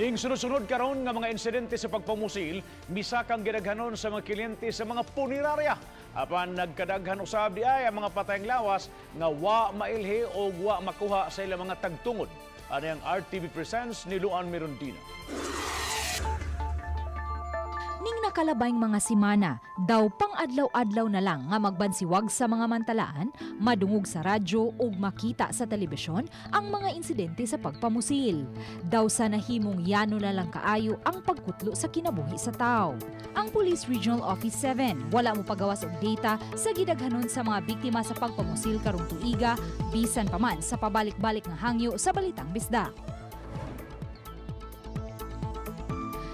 Ning sunod-sunod karon nga mga insidente sa pagpamusil, misakang gidaghanon sa mga kliyente sa mga punerarya. Apan nagkadaghan usab di ay ang mga patayng lawas nga wa mailhi o wa makuha sa ilang mga tagtungod. Ano ang RTV Presents ni Luan Mirondina. Ning nakalabayng mga simana, daw pang adlaw-adlaw na lang nga magbansiwag sa mga mantalaan, madungog sa radyo ug makita sa telebisyon ang mga insidente sa pagpamusil. Daw sa nahimong yano na lang kaayo ang pagkutlo sa kinabuhi sa tao. Ang Police Regional Office 7 wala mo pagawas og data sa gidaghanon sa mga biktima sa pagpamusil karong tuiga, bisan pa man sa pabalik-balik nga hangyo sa Balitang Bisdak.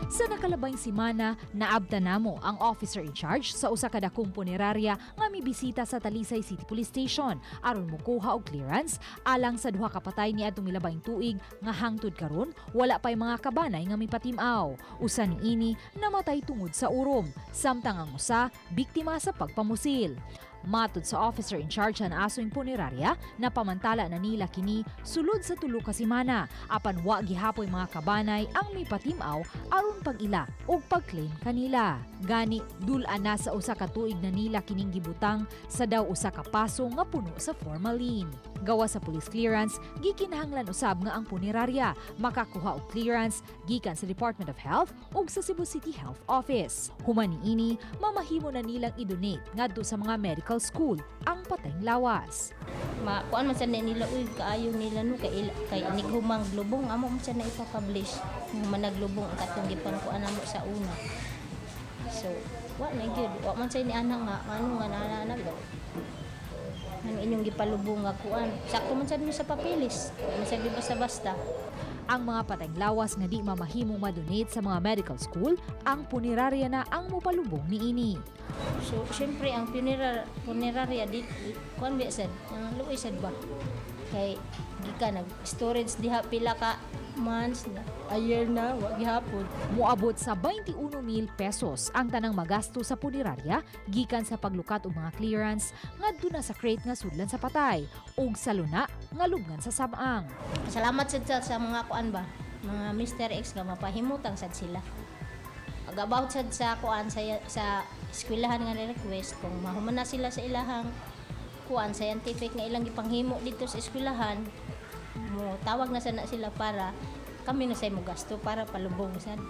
Sa nakalabayng simana, naabta namo ang officer in charge sa usa ka dakong punerarya nga mibisita sa Talisay City Police Station aron mokuha og clearance alang sa duha ka patay niadtong milabayng tuig nga hangtod karon wala pay mga kabanay nga mipatim-aw. Usa niini namatay tungod sa urom, samtang ang usa biktima sa pagpamusil. Matod sa officer in charge sa naasoing punerarya, napamantala na nila kini sulod sa 3 ka semana, apan wa gihapoy mga kabanay ang mipatim-aw aron pag-ila og pag-claim kanila. Gani dul-an na sa usa ka tuig na nila kining gibutang sa daw usa ka paso nga puno sa formalin. Gawa sa police clearance, gikinahanglan usab nga ang punerarya makakuha og clearance gikan sa Department of Health ug sa Cebu City Health Office. Human niini, mamahimo na nilang i-donate ngadto sa mga medical school ang patayng lawas. Makuan man sad nila, uy, kaayo nila no kay kay nighumang glubong amo man sad na ipa-publish nga managlubong ang katong gipangkuan namo sa una. So, wa na gyud, wa man sad ni ana nga ano nga na ang inyong gipalubong nga kuan. Sakto man sad mi sa papilis, man sad basta-basta. Ang mga patayng lawas nga di mamahimong madonate sa mga medical school, ang punerarya na ang mopalubong niini. So, syempre ang puneraria di kuan ba sad, ang luoy sad ba. Kay gikan nag storage diha pila ka months na, a year na wa gihapon. Moabot sa 21,000 pesos ang tanang magasto sa punerarya gikan sa paglukat og mga clearance ngadto na sa crate nga sudlan sa patay ug sa luna nga lubngan sa samang. Salamat sad sa mga kuan ba, mga Mr. X nga mapahimutang sad sila. About sad sa kuan sa eskwelahan nga ni-request kung mahuman na sila sa ilahang kuan scientific nga ilang gipanghimo dito sa eskwelahan, mo tawag na sana sila para kami na say mo gasto para palubong sad.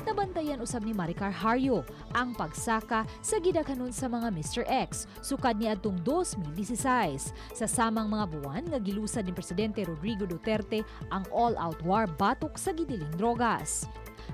Nabantayan usab ni Maricar Hario ang pagsaka sa gidaghanon sa mga Mr. X sukad niadtong 2016 sa samang mga buwan nga gilusad ni Presidente Rodrigo Duterte ang all-out war batok sa gidiling drogas.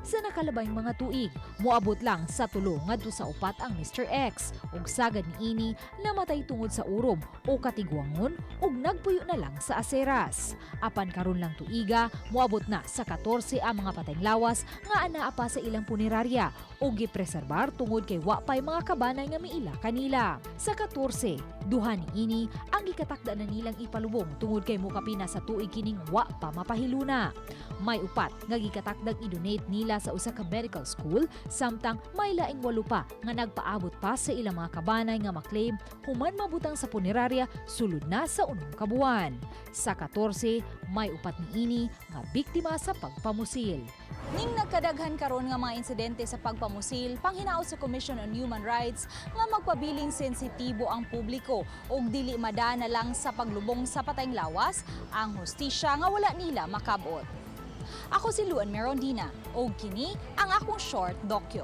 Sa nakalabayng mga tuig, moabot lang sa 3 ngadto sa 4 ang Mr. X ug sagad niini namatay tungod sa urom o katigwangon ug nagpuyo na lang sa aseras. Apan karon lang tuiga, moabot na sa 14 ang mga patayng lawas nga anaa pa sa ilang punerarya ug gipreserbar tungod kay wa pay mga kabanay nga miila kanila. Sa 14, duha niini ang gikatakda na nilang ipalubong tungod kay mokapina sa tuig kining wa pa mapahiluna. May 4 nga gikatakdag i-donate nila sa usa ka medical school, samtang may laing 8 pa nga nagpaabot pa sa ilang mga kabanay nga maklaim human mabutang sa punerarya sulod na sa unong kabuan. Sa 14, may 4 niini nga biktima sa pagpamusil. Ning nagkadaghan karon nga mga insidente sa pagpamusil, panghinaot sa Commission on Human Rights nga magpabiling sensitibo ang publiko ug dili madana lang sa paglubong sa patayng lawas ang hustisya nga wala nila makabot. Ako si Luan Merondina, og kini ang akong short dokyo.